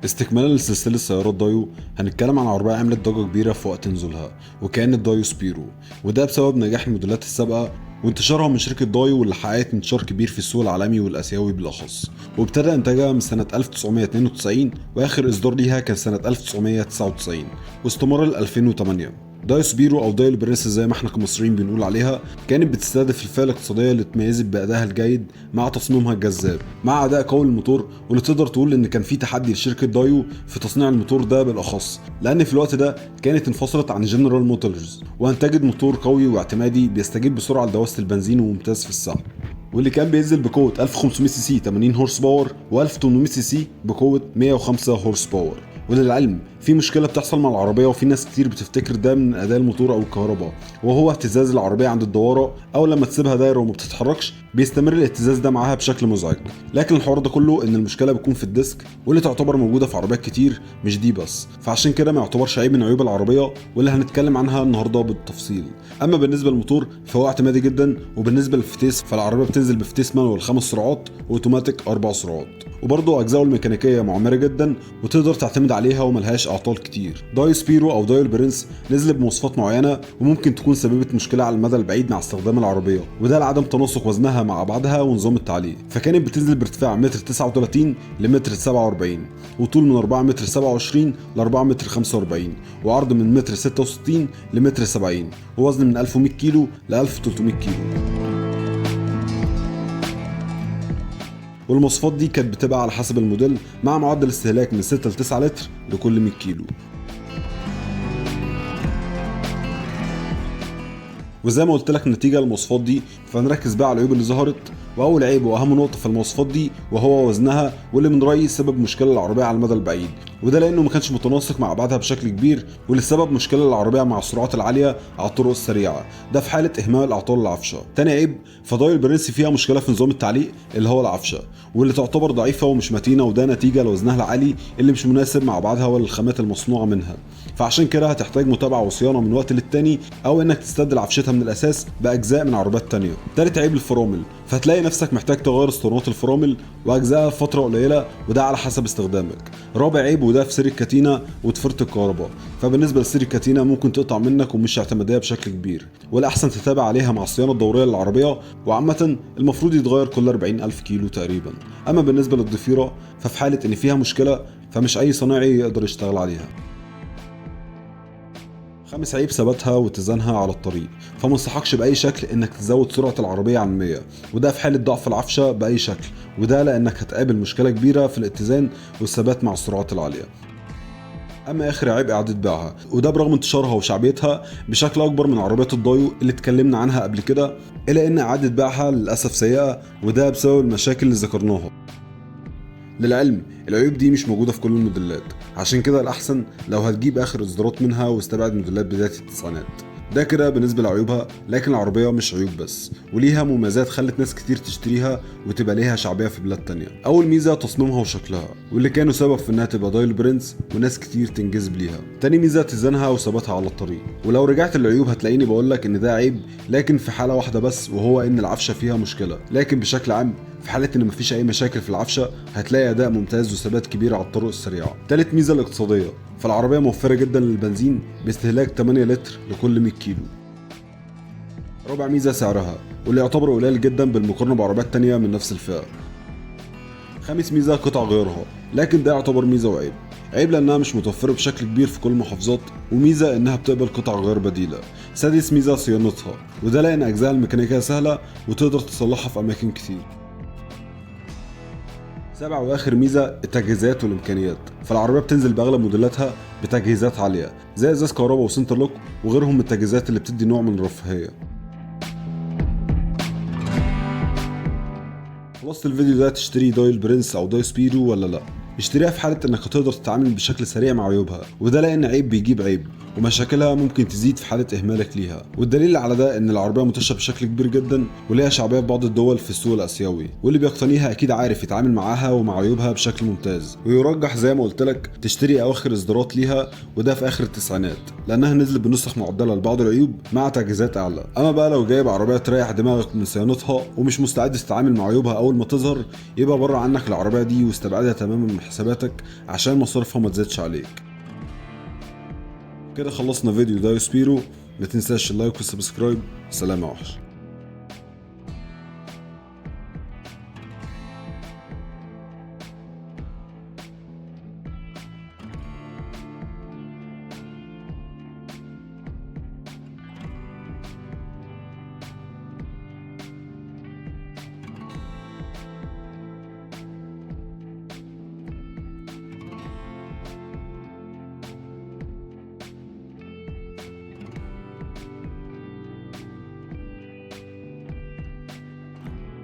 استكمالا لسلسلة سيارات دايو، هنتكلم عن عربية عملت ضجة كبيرة في وقت نزولها وكانت دايو سبيرو، وده بسبب نجاح الموديلات السابقة وانتشارها من شركة دايو واللي حققت انتشار كبير في السوق العالمي والآسيوي بالأخص. وابتدى انتاجها من سنة 1992 واخر اصدار ليها كان سنة 1999 واستمر ل 2008. دايو سبيرو او دايو البرنس زي ما احنا كمصريين بنقول عليها، كانت بتستهدف الفئة الاقتصادية اللي اتميزت بادائها الجيد مع تصميمها الجذاب مع اداء قوي للموتور، واللي تقدر تقول ان كان في تحدي لشركة دايو في تصنيع الموتور ده بالاخص، لان في الوقت ده كانت انفصلت عن جنرال موتورز وانتجت موتور قوي واعتمادي بيستجيب بسرعة لدواسه البنزين وممتاز في السحب، واللي كان بينزل بقوة 1500 سي سي 80 horse power و1800 سي سي بقوة 105 horse power. وللعلم في مشكلة بتحصل مع العربية وفي ناس كتير بتفتكر ده من اداء الموتور او الكهرباء، وهو اهتزاز العربية عند الدواره او لما تسيبها دايرة وما بتتحركش بيستمر الاهتزاز ده معاها بشكل مزعج. لكن الحوار ده كله ان المشكلة بتكون في ال disc واللي تعتبر موجودة في عربيات كتير مش دي بس، فعشان كده ما يعتبرش عيب من عيوب العربية واللي هنتكلم عنها النهارده بالتفصيل. اما بالنسبة للموتور فهو اعتمادي جدا، وبالنسبة للفتيس فالعربيه بتنزل بفتيس manual 5 سرعات واوتوماتيك 4 سرعات، وبرضه اجزائه الميكانيكية معمره جدا وتقدر تعتمد عليها وملهاش اعطال كتير. دايو سبيرو او دايو البرنس نزل بمواصفات معينة وممكن تكون سببت مشكلة على المدى البعيد مع استخدام العربية، وده لعدم تناسق وزنها مع ابعادها ونظام التعليق. فكانت بتنزل بارتفاع 1.39 متر لمتر 47، وطول من 4 متر 27 ل 4 متر 45، وعرض من متر 66 لمتر 70، ووزن من 1100 كيلو ل 1300 كيلو. والمواصفات دي كانت بتبقى على حسب الموديل مع معدل استهلاك من 6 ل 9 لتر لكل 100 كيلو. وزي ما قلت لك نتيجة المواصفات دي، فنركز بقى على العيوب اللي ظهرت. واول عيب واهم نقطة في المواصفات دي وهو وزنها، واللي من رايي سبب مشكلة العربية على المدى البعيد، وده لانه ما كانش متناسق مع ابعادها بشكل كبير، واللي سبب مشكلة العربية مع السرعات العالية على الطرق السريعة، ده في حاله اهمال الاعطال العفشه. تاني عيب، فدايو البرنس فيها مشكلة في نظام التعليق اللي هو العفشه، واللي تعتبر ضعيفة ومش متينة، وده نتيجة لوزنها العالي اللي مش مناسب مع ابعادها ولا الخامات المصنوعة منها، فعشان كده هتحتاج متابعه وصيانة من وقت للتاني، او انك تستبدل عفشتها من الاساس باجزاء من عربيات تانية. تالت عيب الفرامل، فهتلاقي نفسك محتاج تغير اسطوانات الفرامل واجزائها في فترة قليله، وده على حسب استخدامك. رابع عيب، وده في سير الكاتينه وضفيره الكهرباء، فبالنسبه لسير الكاتينه ممكن تقطع منك ومش اعتماديه بشكل كبير، والاحسن تتابع عليها مع الصيانة الدورية للعربية، وعامة المفروض يتغير كل 40,000 كيلو تقريبا. اما بالنسبة للضفيره ففي حاله ان فيها مشكلة فمش اي صناعي يقدر يشتغل عليها. خامس عيب، ثباتها واتزانها على الطريق، فما انصحكش باي شكل انك تزود سرعة العربية عن 100، وده في حاله ضعف العفشه باي شكل، وده لانك هتقابل مشكلة كبيرة في الاتزان والثبات مع السرعات العالية. اما اخر عيب، اعاده بيعها، وده برغم انتشارها وشعبيتها بشكل اكبر من عربيات الدايو اللي اتكلمنا عنها قبل كده، الا ان اعاده بيعها للاسف سيئه، وده بسبب المشاكل اللي ذكرناها. للعلم العيوب دي مش موجودة في كل الموديلات، عشان كده الأحسن لو هتجيب آخر إصدارات منها واستبعد موديلات بداية التسعينات. ده كده بالنسبة لعيوبها، لكن العربية مش عيوب بس، وليها مميزات خلت ناس كتير تشتريها وتبقى ليها شعبية في بلاد تانية. أول ميزة تصميمها وشكلها، واللي كانوا سبب في إنها تبقى دايو البرنس وناس كتير تنجذب ليها. تاني ميزة اتزانها وثباتها على الطريق. ولو رجعت للعيوب هتلاقيني بقولك إن ده عيب، لكن في حالة واحدة بس، وهو إن العفشة فيها مشكلة، لكن بشكل عام في حالة إن مفيش أي مشاكل في العفشة هتلاقي أداء ممتاز وثبات كبير على الطرق السريعة. تالت ميزة الاقتصادية، فالعربية موفرة جدا للبنزين باستهلاك 8 لتر لكل 100 كيلو. رابع ميزة سعرها، واللي يعتبر قليل جدا بالمقارنة بعربيات تانية من نفس الفئة. خامس ميزة قطع غيارها، لكن ده يعتبر ميزة وعيب. عيب لأنها مش متوفرة بشكل كبير في كل المحافظات، وميزة إنها بتقبل قطع غيار بديلة. سادس ميزة صيانتها، وده لأن أجزاء الميكانيكية سهلة وتقدر تصلحها في أماكن كتير. سابع واخر ميزة التجهيزات والامكانيات، فالعربيه بتنزل باغلب موديلاتها بتجهيزات عالية زي ازاز كهرباء و center lock وغيرهم من التجهيزات اللي بتدي نوع من الرفاهية. خلصت الفيديو ده، تشتري دايو البرنس او دايو سبيرو ولا لا؟ اشتريها في حاله انك هتقدر تتعامل بشكل سريع مع عيوبها، وده لان عيب بيجيب عيب، ومشاكلها ممكن تزيد في حاله اهمالك ليها. والدليل على ده ان العربية منتشرة بشكل كبير جدا وليها شعبية في بعض الدول في السوق الاسيوي، واللي بيقتنيها اكيد عارف يتعامل معاها ومع عيوبها بشكل ممتاز. ويرجح زي ما قلت لك تشتري اواخر اصدارات ليها، وده في اخر التسعينات، لانها نزلت بنسخ معدله لبعض العيوب مع تجهيزات اعلى. اما بقى لو جايب عربية تريح دماغك من صيانتها ومش مستعد تتعامل مع عيوبها اول ما تظهر، يبقى بره عنك العربية دي واستبعدها تماما من حساباتك عشان مصاريفها ما تزيدش عليك. كده خلصنا فيديو دايو سبيرو. ما تنساش ال like وال subscribe. سلام يا وحش.